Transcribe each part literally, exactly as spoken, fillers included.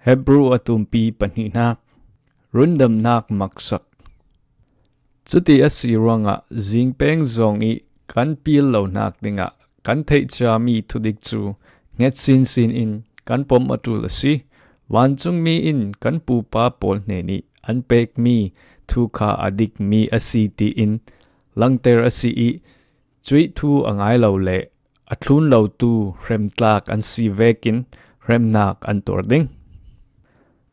Hebru a tumpi pahnihnak, rundamnak maksak. Cuti a si ruangah zingpeng zong ih kan pil lonak dingah kan theih ciami thudik cu hnget sinsin in kan pom a ṭul a si. Vancungmi in kan pupa pawl hnenih an pekmi thu kha a dikmi a si tiin langter a si ih, cuih thu a ngai lo le a thlun lotu hremtlak an si vekin hremnak an tuar ding.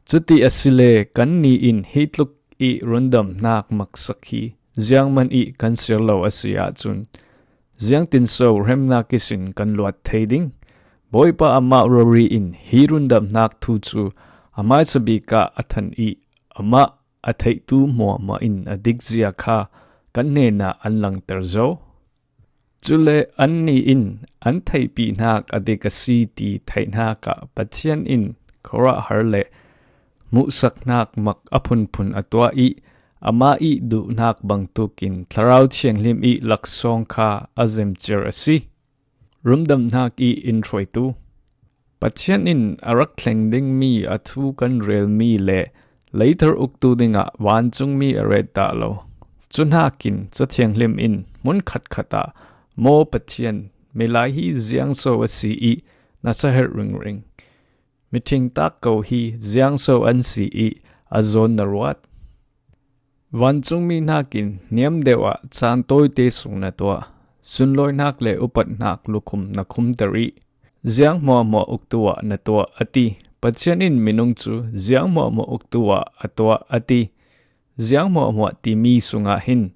Cuti asile kannih in hi tluk ih rundamnak maksak hi ziangman ih kan siar lo a si ahcun, ziangtinso hremnak ihsin kan luat thei ding? Bawipa amah rori in hi rundamnak thu cu a hmaisabik ah a than ih, amah a theihtu hmuahhmuah in a dikzia kha kan hnenah an langter zo. Cule annih in an theihpihnak a dik a si ti theihnak ah Pathian in khuarahhar le hmuhsaknak mak a phunphun a tuah ih, amah ih duhnak bangtukin Thlarau Thianghlim ih laksawng kha a zemcir a si. Rundamnak ih in hruaitu. Pathian in a rak thleng dingmi a thu kan relmi le leithar uktu dingah vancungmi a ret dah lo. Cuhnakin Cathianghlim in hmun khatkhat ah maw Pathian, milai hi ziangso a si ih na saherh ringring. Mithing tak ko hi ziangso an si ih a zawn na ruat. Vancungmi hnakin niam deuh ah caan tawite sung na tuah, sunlawinak le upatnak lukhum na khumter ih, ziang hmuahhmuah uktu ah na tuah a ti. Pathian in minung cu ziang hmuahhmuah uktu ah a tuah a ti. Ziang hmuahhmuah timi sungah hin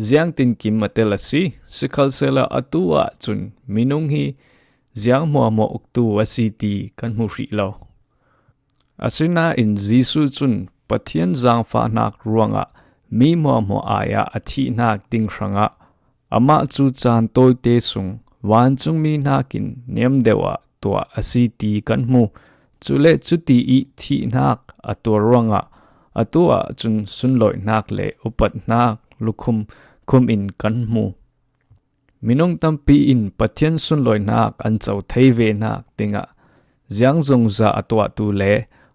ziangtinkim a tel a si. Sikhalsehla atu ah cun minung hi ziang hmuahhmuah uktu a si ti kan hmu hrih lo. Asinain Jesuh cun Pathian zaangfahnak ruangah mi hmuahhmuah ai-ah a thihnak ding hrangah amah cu caan tawite sung vancungmi hnakin niam deuh ah tuah a si ti kan hmu. Cule cuti ih thihnak a tuar ruangah atu ah cun sunlawinak le upatnak lukhum khum in kan hmu. Minung tampi in Pathian sunlawinak an co thei venak dingah ziangzongza a tuahtu le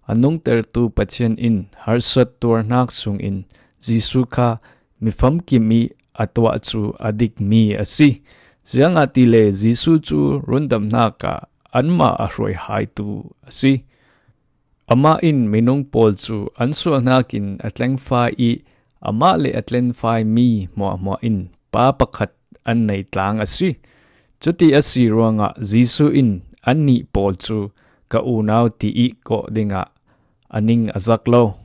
a nungtertu Pathian in harsat tuarnak sungin Jesuh kha mifamkim ih a tuah cu a dikmi a si. Ziangahtile Jesuh cu rundamnak ah anmah a hruaihaitu a si. Amah in minung pawl cu an sualnak in a tlengfai ih, amah le a tlenfaimi hmuahhmuah in Pa pakhat an nei tlang a si. Cuti a si ruangah Jesuh in annih pawl cu ka unau tiih kawh dingah a ning a zak lo.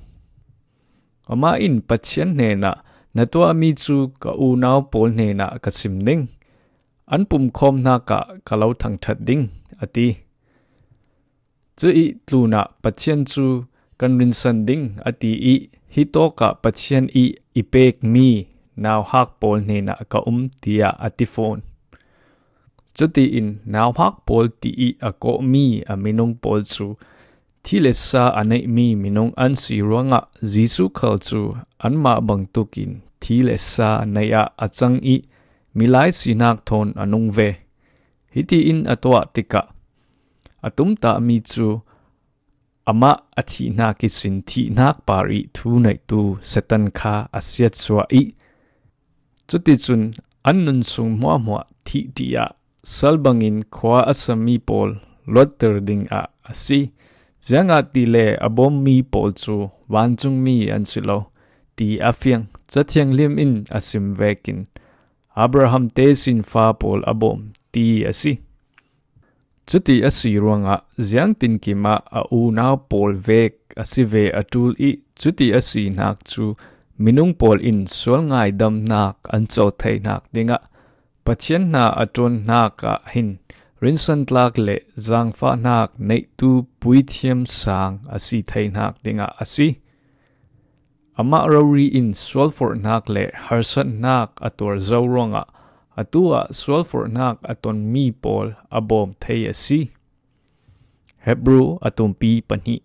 Amah in Pathian hnenah, na tuahmi cu ka unau pawl hnenah ka sim ding, an pumkhawmnak ah ka lo thangṭhat ding, a ti. Cuih tlunah Pathian cu kan rinsan ding a ti ih, hitawkah Pathian ih i pekmi nauhak pawl hnenah ka um, tiah a ti fawn. Cutiin nauhak pawl tiih a kawhmi a minung pawl cu thi le sa a neihmi minung an si ruangah Jesuh khal cu anmah bangtukin thi le sa neih ah a cang ih, milai sinak thawn a nung ve. Hitiin a tuah tikah a tumtahmi cu amah a thihnak ihsin thihnak par ih thu neihtu Satan kha a siatsuah ih, cuticun an nun sung hmuahhmuah thih ṭih ah sal bangin khua a sami pawl luatter dingah a si. Ziangahtile a bawmmi pawl cu vancungmi an si lo, ti a fiang. Cathianghlim in a sim vekin Abraham tesinfa pawl a bawm, ti a si. Cuti a si ruangah ziangtinkim ah a unau pawl vek a si ve a ṭul ih, cuti a sinak cu minung pawl in sual ngaidamnak an co theinak dingah Pathian hna a ṭuannak ah hin rinsantlak le zaangfahnak neihtu puithiam sang a si theinak dingah a si. Amah rori in sualforhnak le harsatnak a tuar zo ruangah atu ah sualforhnak a tonmi pawl a bawm thei a si. Hebru a tumpi pahnih.